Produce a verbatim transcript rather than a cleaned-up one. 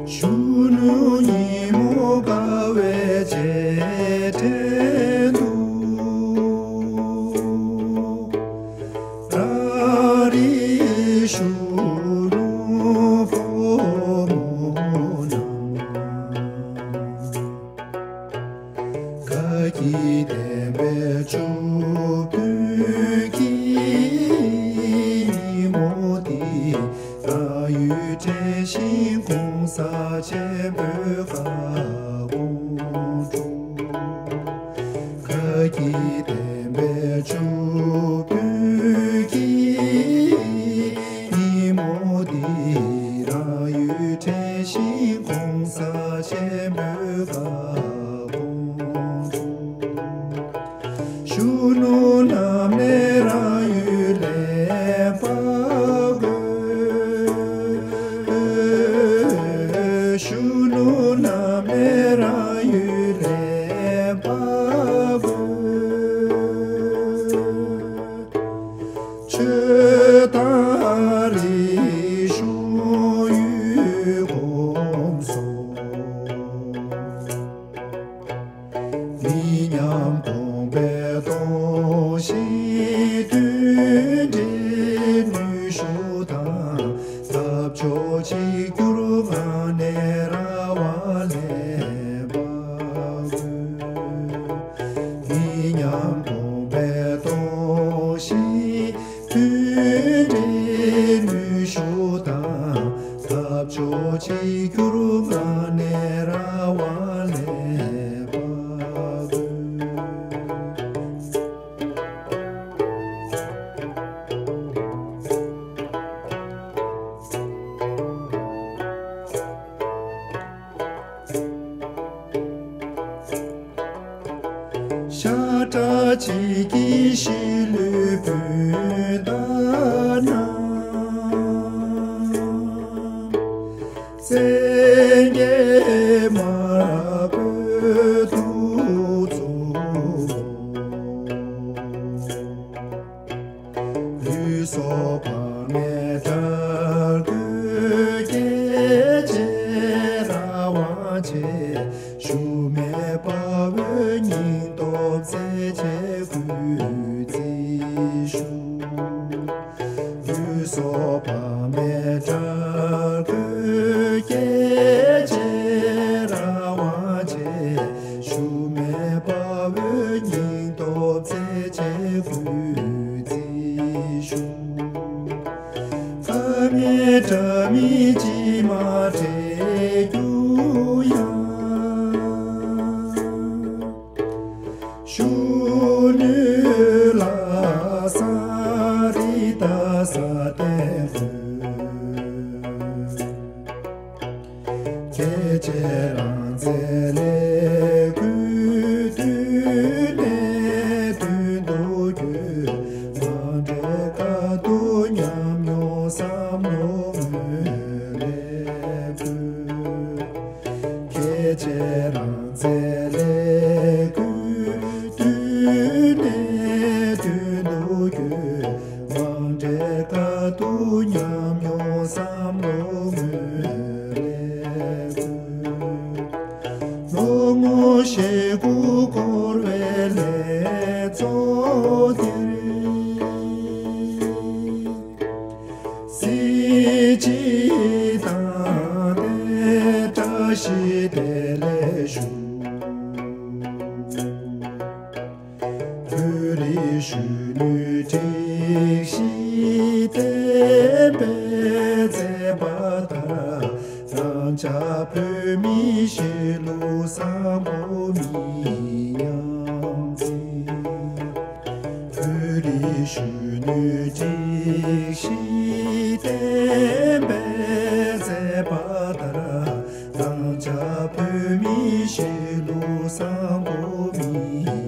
གཞོན་ནུ་ཉིན་མོ་དགའ་བའི་རྗེས་དྲན་དུ། རང་རིག་གཞོན་ནུ་ཕོ་མོ་རྣམས། དགའ་སྐྱིད་ལྡན་པའི་ཕྱུག་པོའི་ཉིན་མོ་འདི། རང་ཡུལ་དྲན་ཞིང་གོང་ས་ཆེན་པོའི་བཀའ་དགོངས་སྒྲུབ། དགའ་སྐྱིད་ལྡན་པའི་ཕྱུག་པོའི་ཉིན་མོ་འདི། རང་ཡུལ་དྲན་ཞིང་གོང་ས་ཆེན་པོའི་བཀའ་དགོངས་སྒྲུབ། གཞོན་ནུ་རྣམས་ནི་རང་ཡུལ་ལེན་པར་དགོས། གཞོན་ནུ་རྣམས་ནི་རང་ཡུལ་ལེན་པར་དགོས། ཆོས་དང་རིག་གཞུང་ཡུལ་གོམས་སོགས། མི་ཉམས་གོང་འཕེལ་གཏོང་ཞིང་མཐུན་སྒྲིལ་ནུས་ཤུགས་དང་འཐབ་ཕྱོགས་གཅིག་གྱུར་ངང་ནས་རང་དབང་ལེན་པར་དགོས། མི་ཉམས་གོང་འཕེལ་གཏོང་ཞིང་མཐུན་སྒྲིལ་ནུས་ཤུགས་དང་འཐབ་ཕྱོགས་གཅིག་གྱུར་ངང་ནས་རང་དབང་ལེན་པར་དགོས། ཤ་ཁྲག་གཅིག་གི་གཤིས་ལུས་སྤུན་ཟླ་རྣམས། བཙན་གྱིས་དམར་པོའི་གདུག་རྩུབ། ལུས་སྲོག་ཕ་མའི་དགྲར་འགོད། སྐྱེ་འཆི་རང་དབང་ཆེ། ཞུམ་མེད་དཔའ་བོའི་སྙིང་སྟོབས་རྩལ་ཆེ་གུས་བརྩི་ཞུ། ལུས་སྲོག་ཕ་མའི་དགྲར་འགོད། སྐྱེ་འཆི་རང་དབང་ཆེ། ཞུམ་མེད་དཔའ་བོའི་སྙིང་སྟོབས་རྩལ་ཆེ་གུས་བརྩི་ཞུ། ཕ་མེས་དགྲ་མེད་ཅིས་མ་འབྲེལ་གྱུར་ཡང་། གཞོན་ནུ་ལ་སང་རི་དྭགས་ས་སྟེང་འགོད། སྐྱེ་འཆི་རང་རྩལ་ལས་འགུལ། དུས་ནས་དུས་སུ་འགྱུར། མ་འདྲེས་དཀའ་སྡུག་ཉམས་མྱོང་བསམ་བློ་ངོས་ལེན་དགོས། སྐྱེ་འཆི་རང་རྩལ་ལས་འགུལ། དུས་ནས་དུས་སུ་འགྱུར། མ་འདྲེས་དཀའ་སྡུག་ཉམས་མྱོང་བསམ་བློ་ངོས་ལེན་དགོས། ལོ་ངོ་ཞེ་དགུ་འཁོར་བའི་ལས་ཚོགས་འདིར། གཟི་བརྗིད་དང་ལྡན་བཀྲ་ཤིས་བདེ་ལེགས་ཞུ། བོད་རིགས་གཞོན་ནུའི་སྒྲིག་གཞི་བསྟན་པའི་མཛད་པ་ལྟར། རང་ཅག་བོད་མིའི་གཤིས་ལུགས་བཟང་པོ་མི་ཉམས་འཛིན། བོད་རིགས་གཞོན་ནུའི་སྒྲིག་གཞི་བསྟན་པའི་མཛད་པ་ལྟར། རང་ཅག་བོད་མིའི་གཤིས་ལུགས་བཟང་པོ་མི་